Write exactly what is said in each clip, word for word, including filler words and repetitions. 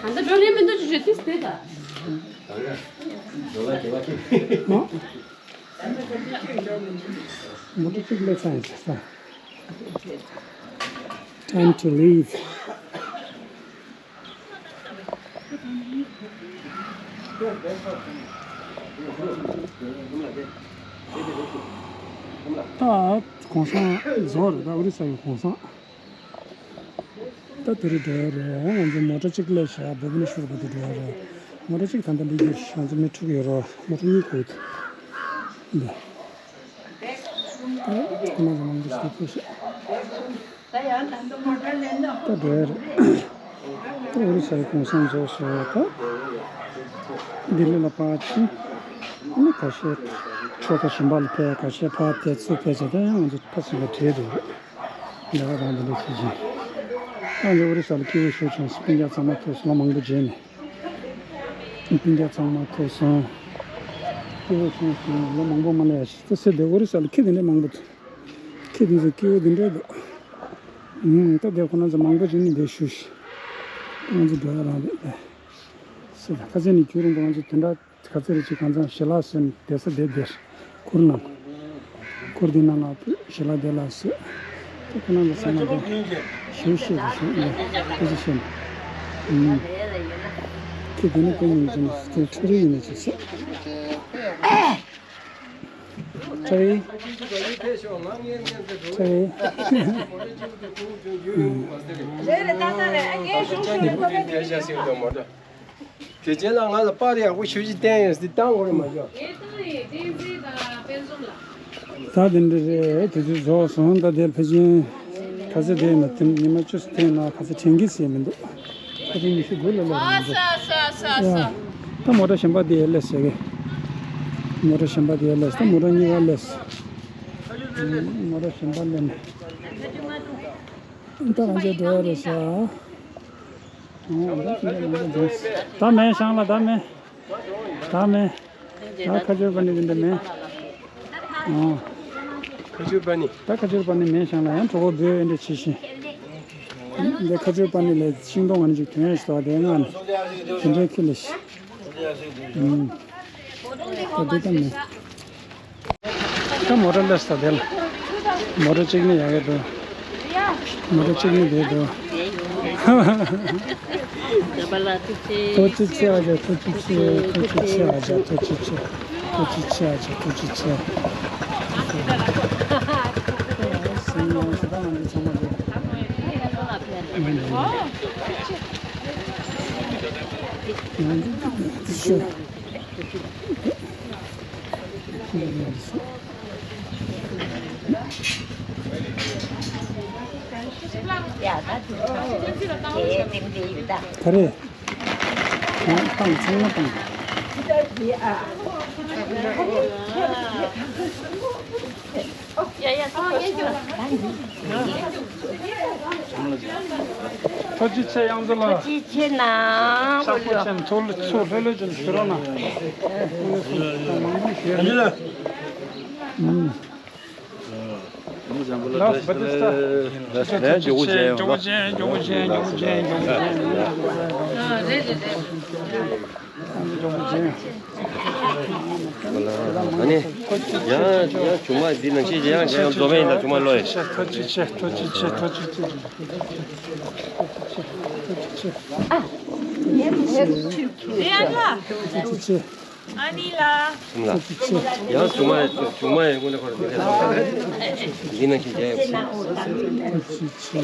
ཨ་ད་འགྲོ་རེད་མི་འདུག་ཅི་ཞུ་ཏིས་དེ་ད། Motorcycle science. Time to leave. ད་གོང་ས་རྫོགས་རེད། ད་ཨོ་རི་ས་ཡི་གོང་ས། ད་དེ་རུ་འགྲོ་ཡ་རེད། ང་ཚོ་མོ་ཊ་གཅིག་སླེབས་ཤག་བྷུ་བྷ་ནེ་ཤོར་བར་དུ་འགྲོ་ཡ་རེད། མོ་ཊ་གཅིག་ད་ལྟ་སླེབས་ཀྱི་རེད། ང་ཚོ་མི་དྲུག་ཡོད་རེད། མོ་ཊ་གཉིས་དགོས་འདུག་འདི། ད་ཁོ་ན་ཚོ་མང་པོ་ཞིག་ཕེབས་ཤག་ད་འགྲོ་ཡ་རེད། ད་ཨོ་རི་ས་ཡི་གོང་ས་རྫོགས་སོང་། ད་ལྡི་ལི་ལ་ཕར་ཕྱིན། ཨ་ནི་ཁ་ཤས་ཕྱོགས་མཐའ་གཞན་པ་ལ་ཕེབས། ཁ་ཤས་ཕར་ཕེབས་ཚུར་ཕེབས་བྱས། ད་ཡང་ང་ཚོ་ཕར་ཕྱིན་པ་བྲེལ་འདུག་ལས་ཀ་རང་དེ་འདྲ་བྱེད་ཀྱིན། ཨ་ནི་ཨོ་རི་ས་ལ་སྐྱིད་པོ་ཞེ་པོ་བྱུང་སོང་། སྤུན་ཀྱག་ཚང་མ་ཐུག་སོང་། ལོ་མང་པོ་རྗེས་ནས་སྤུན་ཀྱག་ཚང་མ་ཐུག་སོང་། སྐྱིད་པོ་བྱུང་སོང་། ལོ་མང་པོ་མ་སླེབས་ཡ་ཞིག་ད་སེ་དེ་ཨོ་རི་ས་ལ་ཁྱི་དེ་འདྲ་མང་པོ་འདུག་ཁྱི་དེ་ཚོ་སྐྱིད་པོ་དེ་འདྲ་འདུག་ཨུམ། ད་དེ་ཁོ་ན་ཚོ་མང་པོ་ཅིག་ནི་འདིར་བཞུགས་ཤག་ང་ཚོ་འགྲོ་ཡ་རང་རེད། སེ་ད་ཁ་སང་ནས་རྒྱུན་རིང་པོ་ང་ཚོ་དེ་འདྲ་ག་ཚོད་རེ་ཅིག་གང་ཚང་ཞལ་ལག་ཟིན་བསྡད་ས་དེ་དེར་གུར་ནང་། གུར་དེ་ནང་ལ་ཞལ་ལག་དེ་ལ་ཟོས། ད་ཁོ་ན་ལ་ཟ་ན་དེ་ཞུ་ཤེས་དེ་ཞུ་ཡ་ཁོ་ཚོ་ཤེས་ན། ཨུམ། ཁྱི་དེ་ནི་དཔེ་ཉིན་ཅིག་ནས་དེ་ཁྲི་རེ་ཡིན་ན་ཅིག་ཟེར། ཁྲི་རེ། ཁྲི་རེ། ཨུམ། རེད་རེད། ད་ད་རེད། ཨ་ངས་ཞུ་ཞུ་རེད། ཁོ་པས་དེ་བྱས་ཤག་དེ་རྗེས་ལ་ང་ལ་པར་ཡག་པོ་ཞེ་པོ་ཅིག་བསྟན་ཡོད་ཟེར། བཏང་དགོས་རེད་མ་གཞི། ད་དེ་འདྲ་རེད། དུས་ཚོད་རྫོགས་སོང་། ད་དེར་ཕལ་ཆེར་ག་ཚོད་བསྡད་ན་དེ་ཉི་མ་བཅུ་ཙམ་བསྡད་ན་ག་ཚོད་དྲན་གྱི་ཟེར་མི་འདུག་ཁ་ཚོད་ཉི་ཤུ་དགུ་ལ་སླེབས་ཡོང་འདུག་ཡ། ད་མོ་ཊ་གཞན་པ་དེ་ཡར་སླེབས་ཟེར་གི། མོ་ཊ་གཞན་པ་དེ་ཡར་སླེབས། ད་མོ་ཊ་གཉིས་ཀ་སླེབས། མོ་ཊ་གཞན་པ་སླེབས་ནས། ད་ང་ཚོ་འགྲོ་ཡ་རེད་ཤག་ད་མེད་ཤང་ལ་ད་མེད། ད་མེད། ད་ཁ་ཆུར་པ་ནི་དེ་འདྲ་མེད། ཨོ། ཁ་ཆུར་པ་ནི། ད་ཁ་ཆུར་པ་ནི་མེད་ཤང་ལ་ཡང་གྲོགས་པོ་བོད་ཨེ་འདྲ་བྱེད་བཞིན། འདི་ཁ་ཆུར་པ་ནི་ལས་ཤིང་སྡོང་ཨ་ནི་ཅིག་ཐོན་ཡ་ཞིག་འདུག་དེ་སྔ་ནས་དེ་འདྲའི་ཁྱི་ལ་ཤི། ཨུམ། ད་འདི་ད་མེད། ད་མོ་ཊ་སླེབས་ས་དེ་ལ། མོ་ཊ་གཅིག་ནི་ཡག་གི་འདུག་མོ་ཊ་གཅིག་ནི་བསྡད་འདུག་ཐུགས་རྗེ་ཆེ་ཨ་ཅག་ཐུགས་རྗེ་ཆེ། ཐུགས་རྗེ་ཆེ་ཨ་ཅག་ཐུགས་རྗེ་ཆེ། ཐུགས་རྗེ་ཆེ་ཨ་ཅག་ཐུགས་རྗེ་ཆེ། སེམས་ཡོངས་སུ་ད་ང་ཚོ་ཚང་མ་འདུག་ང་ཚོ་ཐུགས་རྗེ་ཆེ། ག་རེ། ཨ། བཏང་། ཚང་མ་བཏང་། ཐུགས་རྗེ་ཆེ་གཡང་འཛོམས་ལགས། ཐུགས་རྗེ་ཆེ་གནང་། ཤག་པོ་ཆེན། ཐུགས་ལ་ཚུར་ལྷོད་ལྷོད་ཅིག་ཞུ་རོགས་གནང་། ཨུམ། ལགས་སོ། བཀའ་དྲིན་ཆེ། ལགས་སོ། ལགས་སོ། ཐུགས་རྗེ་ཆེ། ཐུགས་རྗེ་ཆེ། ཐུགས་རྗེ་ཆེ། ཐུགས་རྗེ་ཆེ། ཨ། རེད་རེད་རེད། ཐུགས་རྗེ་ཆེ། ཨ་ནི་ཡང་ཡང་ཆུང་མ་འདི་ནང་བཞིན་ཡང་ཡང་འཛོམས་ཡིན་ད་ཆུང་མ་ལོས། ཐུགས་རྗེ་ཆེ། ཐུགས་རྗེ་ཆེ། ཐུགས་རྗེ་ཆེ། ཐུགས་རྗེ་ཆེ། ཨ། ཐུགས་རྗེ་ཆེ། ཨ་ནི་ལ། ཡང་ཆུང་མ་ཆུང་མ་ཡང་ཀུན་ནས་འཁོར་འདི་ནང་བཞིན་བྱས་ཡོད། ཐུགས་རྗེ་ཆེ།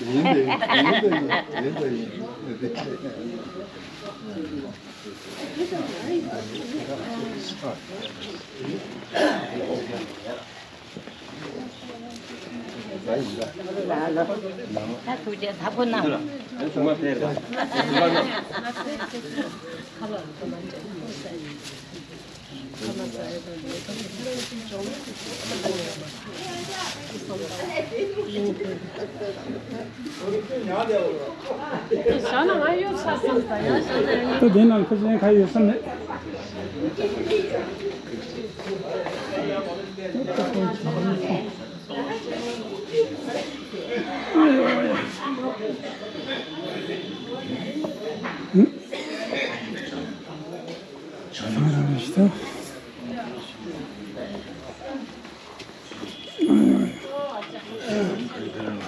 ཡིན་དེ་ཡིན་དེ་ཡིན་ཡིན་དེ་ཡིན། ཐུགས་རྗེ་ཆེ། ཐུགས་རྗེ་ཆེ། ད་དེ་ནང་ཁ་ཅན་ཁ་ཡོད་ས་མེད།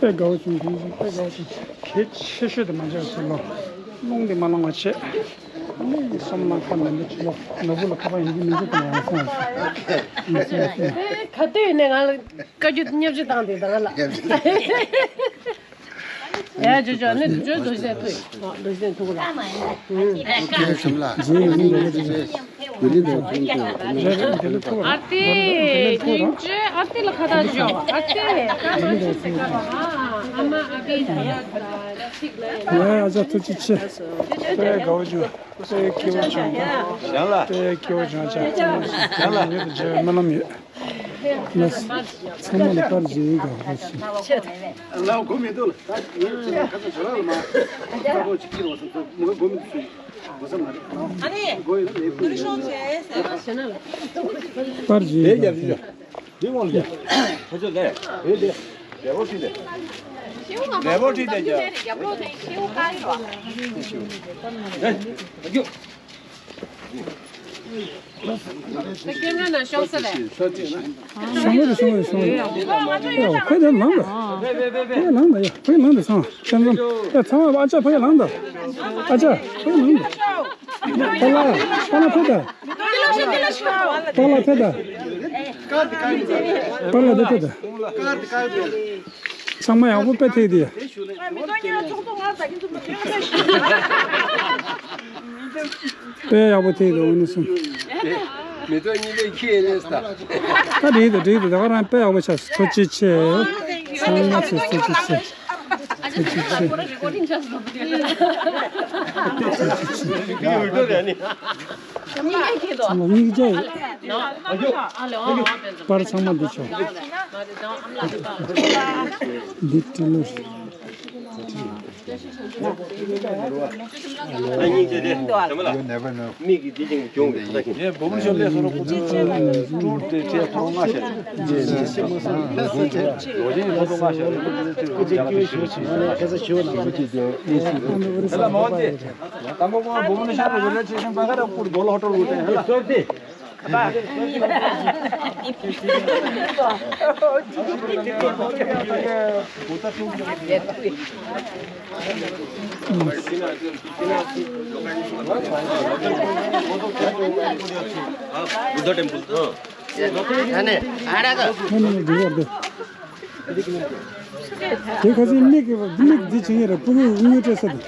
དཔེ་དགའ་བོ་བྱུང་། དེང་སང་དཔེ་དགའ་བོ་བྱུང་། གལ་ཆེ་ཤོས་དེ་མ་འཇོག་ཅིག་ལོ། རླུང་དེ་མ་ལངས་པ་བྱས། ཨ་ནི་སོམ་ནང་ཁ་མི་འདུག་ཅིག་ལོ། ནོར་བུ་ལ་ཁ་པར་ཡིན་གཅིག་མིན་གཅིག་དང་ཡང་སོང་བ་ཞིག་མི་སེམས་སེམས། ཨེ། ག་དུས་ནས་ང་ལ་བཀའ་བཀྱོན་བརྙས་བཅོས་བཏང་དེ་ད་ང་ལ། ཡ་ཇོ་ཇོ་ནི་ཇོ་ཇོ་ཞེས་ཐུག་ཨ་ཇོ་ཞེས་ཐུག་ལ། ཨ་ཏི་ཡིན་ཅི་ཨ་ཏི་ལ་ཁ་བཏགས་ཇོ། ཨ་ཏི་ཡིན་ཅི་ཨ་ཏི་ལ་ཁ་བཏགས་ཇོ། ཨ་ཏི་ཁ་བཏགས་ཇོ། ཨ་མ་ཨ་ཕའི་ཁ་བཏགས་ཇོ། ཡ་ཡ་ཇོ་ཐུགས་རྗེ་ཆེ། དཔེ་དགའ་བོ་བྱུང་། དཔེ་སྐྱིད་པོ་བྱུང་། ཡང་ལ། དཔེ་སྐྱིད་པོ་བྱུང་། ཅག་ཚང་མ་ཡང་ལ་ཡོད་དུ་བྱས་སྨོན་ལམ་ཡོད། ལགས། ཚང་མ་ལ་པར་བརྗེ་ཡིན་ག་རེ་ཞིག་ལ་གོ་མི་འདུག་ལ། ད་ངས་ཁ་སང་ཇོ་ལགས་ལ་མ་ཁ་པོ་ཅིག་སྐྱིད་པོ་སོང་། མོ་གོ་མི་འདུག་ཟེར་གོ་ས་མ་རེད། ཨ་ནི་གོ་ཡོད་ན་ལས་ཁུར་ཤོང་བྱས་ཟེར་བ་ཞེ་ན་ལ། པར་བརྗེ་ཡིན་ག་རེ་ཞིག་འདི་ངོ་ལ་ཡ། ཁོ་ཚོ་ལས། རེད་དེ། ལས་པོ་ཁྲིད་དེ། ལས་པོ་ཁྲིད་དེ་རྒྱ། ཁྱེད་རང་ན་ཤོག་ས་ལས། ཤོང་རེ་ཤོང་རེ་ཤོང་རེ། ཁོས་དེ་ལངས་དང་། ཁོས་ལངས་དང་ཡ། ཁོས་ལངས་དང་ཡ། ཁོས་ལངས་དང་སང་། ཁྱེད་ཚང་། ཡ་ཚང་མ་ཨ་ཅག་ཁོས་ལངས་དང་། ཨ་ཅག་ཁོས་ལངས་དང་། པཱ་ལགས། པཱ་ལགས་ཕེབས་དང་། པཱ་ལགས་ཕེབས་དང་། པཱ་ལགས་འདི་ཕེབས་དང་། ཚང་མ་ཡག་པོ་དཔེ་ཐེག་དེ། དཔེ་ཡག་པོ་ཐེག་དེ་འོ་ནི་སོང་། མི་ཚོགས་གཉིས་པའི་ཁྱི་ཡེ་ལེ་སྟ། ད་འགྲིག་འདུག་འགྲིག་འདུག་ད་ག་རང་དཔེ་ཡག་པོ་ཆགས་སོང་། ཐུགས་རྗེ་ཆེ། ཚང་མ་ཚོས་ཐུགས་རྗེ་ཆེ། ཐུགས་རྗེ་ཆེ། ཐུགས་རྗེ་ཆེ། ཚང་མ་སྙིང་རྗེ། པར་ཚང་མ་འདི་ཆོག་འདི་ཏི་ལོ། ཨ་ཉིན་དེ་དེ་དེ་མ་ལ། མིག་གིས་འདི་ཅིག་གྱོང་གི་ད་ཁྱེད། ངས་འབུམ་ཤོག་ལས་སོ་རོ་ཀུ་ཏུ་ཀྲུར་དེ་ཁྱེད་ཐོག་ལྔ་ཤར་རེད། ལོ་ཆེན་ཐོག་ལྔ་ཤར་རེད། ཁ་ས་ཞུ་ན་ཁ་ས་ཞུ་ན། ལ་མོ་དེ། དང་པོ་ཁོང་འབུམ་ནི་ཤར་རེ་ཡོད་ལ་ཆེ་ཤིང་པ་ཁ་ར་ཀུར་རྡོ་ལ་ཧོ་ཏོ་ལུ་ཏེ་ཧ་ལ། Buddha temple. དེ་ཁ་སང་མིག་མིག་འདི་བྱེད་ཡས་རེད། སྤུ་གུ་དངུལ་སྤྲད་ས་དེ།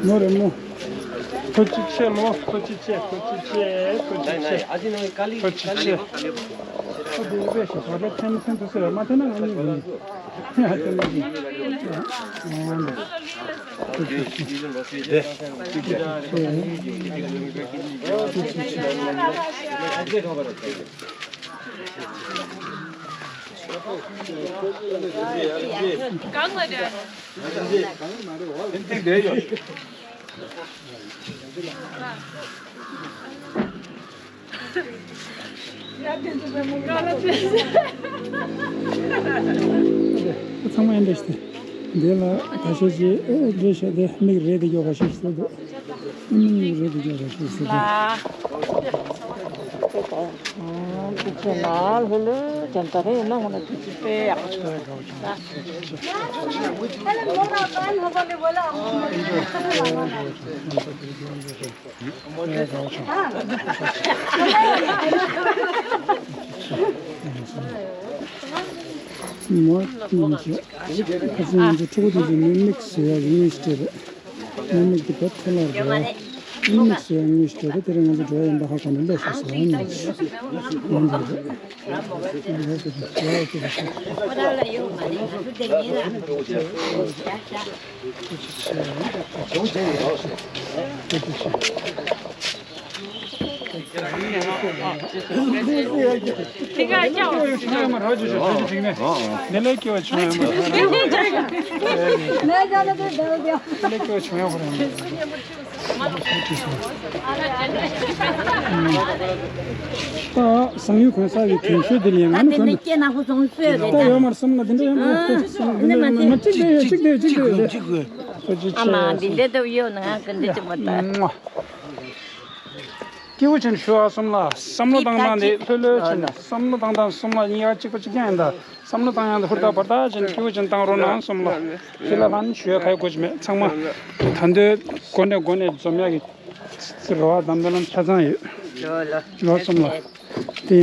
མོ་རེད་མོ། ཐུགས་རྗེ་ཆེ་ལོ། ཐུགས་རྗེ་ཆེ། ཐུགས་རྗེ་ཆེ། ཐུགས་རྗེ་ཆེ། ཐུགས་རྗེ་ཆེ། ཨ་དེ་དཔེ་ཞིག་བོད་ལ་ཐེམ་ཐེམ་དུ་ཟེར་བ་མ་ཐེ་ན་ང་གཉིས་ཡིན། ཨ་དེ་ནི་ཨ་ནི། ཐུགས་རྗེ་ཆེ། ཐུགས་རྗེ་ཆེ། གང་ལ་འདྲ། ཚང་མ་ཡིན་འདྲ་ཞིག་སྟེ། འདི་ལ་ཁ་ཤས་ཀྱིས་ཨེ་འདྲེ་ཤ་དེ་མིག་རེད་དེ་ཡོད་པ་ཞིག་ཟེར་འདུག་མིག་རེད་དེ་ཡོད་པ་ཞིག་ཟེར་འདུག་མོ་ཉིན་བྱེད། ཁ་སང་ང་ཚོ་ཕྲུ་གུ་དེ་ཚོ་མི་མིག་ཟེར་ཡག་གི་དངོས་གཞི་སྤྲད་རེད། མི་མིག་དེ་བེད་ཐོན་ལ་རེད། མི་མིག་ཟེར་ཡག་དངོས་གཞི་སྤྲད་རེད། དེ་རིང་ང་ཚོ་འགྲོ་ཡ་ཡིན་པ་ཧ་གོ་ནས་སླེབས་ཤག་ཟེར་བ་ཡིན་ནམ་ཞིག་ཡོང་འདུག་རེད། ད་བཟང་ཡུལ་གོང་ས་གི་གན་ཤོད་དེ་ལ་ཡང་ང་ནི་གོན་ད་ཡོད་མར་སོང་ལ་དེ་འདྲ་ཡོད་མ་རེད། སོང་ལ་དེ་འདྲ་ཡོད་མ་རེད། སོང་ལ་དེ་འདྲ་ཡོད་མ་རེད། གཅིག་དེ་གཅིག་དེ་གཅིག་དེ་ཨ་མ་འདི་འདྲ་ལྟ་བུ་ཡོད་ན་ང་གི་འདི་ཅི་མ་ལྟ། སྐྱིད་པོ་ཅན་ཞུ་ཨ་སོང་ལ་བསམ་བློ་བཏང་སྟངས་དེ་ལྷོད་ལྷོད་ཅན་བསམ་བློ་བཏང་སྟངས་སོང་ལ་གཉིས་ཀ་གཅིག་པ་གཅིག་རྐྱང་ཡིན་ད། བསམ་བློ་བཏང་ཡག་ལ་ཧུར་ཐག་བར་ཐག་བྱས་ནས་སྐྱིད་པོ་ཅན་བཏང་རོགས་གནང་གསུམ་ལ། ཁྱེད་ལ་ལྷན་ཞུ་ཡ་ག་ཡེ་དགོས་ཀྱི་མེད། ཚང་མ་ད་དུང་འགོ་ནས་འགོ་ནས་འཛོམས་ཡག་གི་རེ་བ་དང་སྨོན་ལམ་ཆ་ཚང་ཡོད། ལོ་གསུམ་ལ་དེ།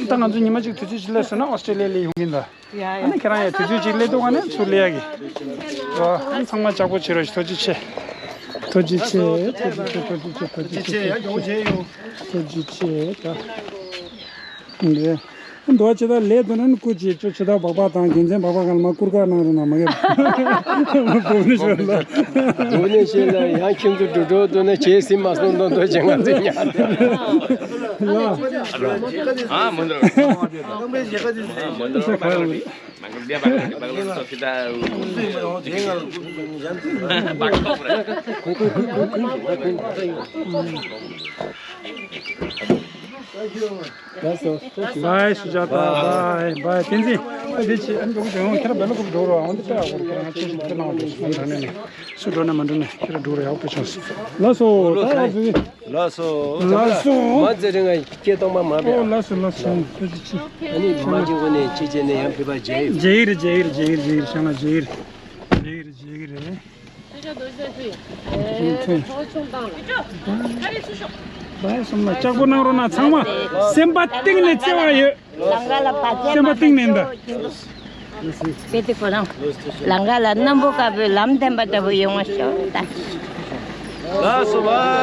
ད་ང་ཚོ་ཉི་མ་གཅིག་དུས་ཚོད་ཅིག་སླེབས་སོང་ན་ཨོ་སི་ཀྲི་ལི་ཡ་ལ་ཡོང་གི་ཡིན་ད། ཨ་ནི་ཁྱེད་རང་ཡང་དུས་ཚོད་ཅིག་སླེབས་འདུག་ག་ནས་ཚུར་སླེབས་ཡག་གི་རེ་བ། ཚང་མ་ལྕགས་པོ་བྱེད་རོགས་ཞེས། ཐུགས་རྗེ་ཆེ། ཐུགས་རྗེ་ཆེ། ཐུགས་རྗེ་ཆེ། ཐུགས་རྗེ་ཆེ། ཐུགས་རྗེ་ཆེ། ཐུགས་རྗེ་ཆེ། ད། འདྲེ། འདུག་ཅི་ད་ལས་དོན་ནི་སྐུ་མཁྱེན། ཅོ་ཆུ་དྭགས་སྦག་སྦག་དང་རྒྱལ་མཚན་སྦག་སྦག་གང་ལ་མ་བསྐུར་བཀའ་གནང་རོགས་གནང་མ་གི། བུ་ནི་ཤོད་ལ། བུ་ནི་ཤོད་ལ་ཡང་ཁྱིམ་དུ་འགྲོ་འགྲོ་འདུག་ན་བྱེད་སྲིད་མ་སོང་འདོན་འདོད་ཅེས་ང་ཚོས་ཉར་ཏེ། ལ། ཨ་མ་འདྲ། ཨ་མ་འདྲ། Bye, Sujata. Bye, bye. བསྟན་འཛིན། ཨ་འདི་ཆེ་ཨ་འདི་ཆེ་ཁྱེད་རང་བེ་ལ་ཀུབ་འགྲོ་རོགས། ཨ་འདི་ལྟ་ཡག་པོ་ཁྱེད་རང་ཆེ་ཞིག་ཁྱེད་རང་འགྲོ་སུ་འགྲོ་ནས་ནས་སུ་འགྲོ་ན་མ་འགྲོ་ནས་ཁྱེད་རང་འགྲོ་རོགས། ཡག་པོ་བྱུང་སོང་། ལགས་སོ། ད་ཡག་ཟིག་ལགས་སོ། ལགས་སོ། མ་ཚེ་རིང་ང་སྐད་གཏོང་པ་མ་ཨོ་བས། ལགས་སོ་ལགས་སོ། ཐུགས་རྗེ་ཆེ། ཨ་ནི་མ་གཅིག་པོ་ནས་ཅི་བྱས་ནས་ཡང་ཕེབས་པ་མཇལ་ཡོད། མཇལ་ཡིར་མཇལ་ཡིར་མཇལ་ཡིར་མཇལ་ཡིར་ཤང་ལ་མཇལ་ཡིར། མཇལ་ཡིར་མཇལ་ཡིར་རེད། ཐོན། བར་གསུམ་ལ་ལྕགས་པོ་གནང་རོགས་གནང་། ཚང་མ་སེམས་པ་གཏིང་ནས་བརྩེ་བ་ཡོད། ལང་ཀ་ལ་བར་ཆད་སེམས་པ་གཏིང་ནས་འདི། དཔེ་དེ་ཁོ་རང་ལང་ཀ་ལ་གནམ་པོ་དཀར་པོའི་ལམ་བསྟན་པ་ལྟ་བུ་ཡོང་བ་ཤོག་ད། ལགས་སོ། བ་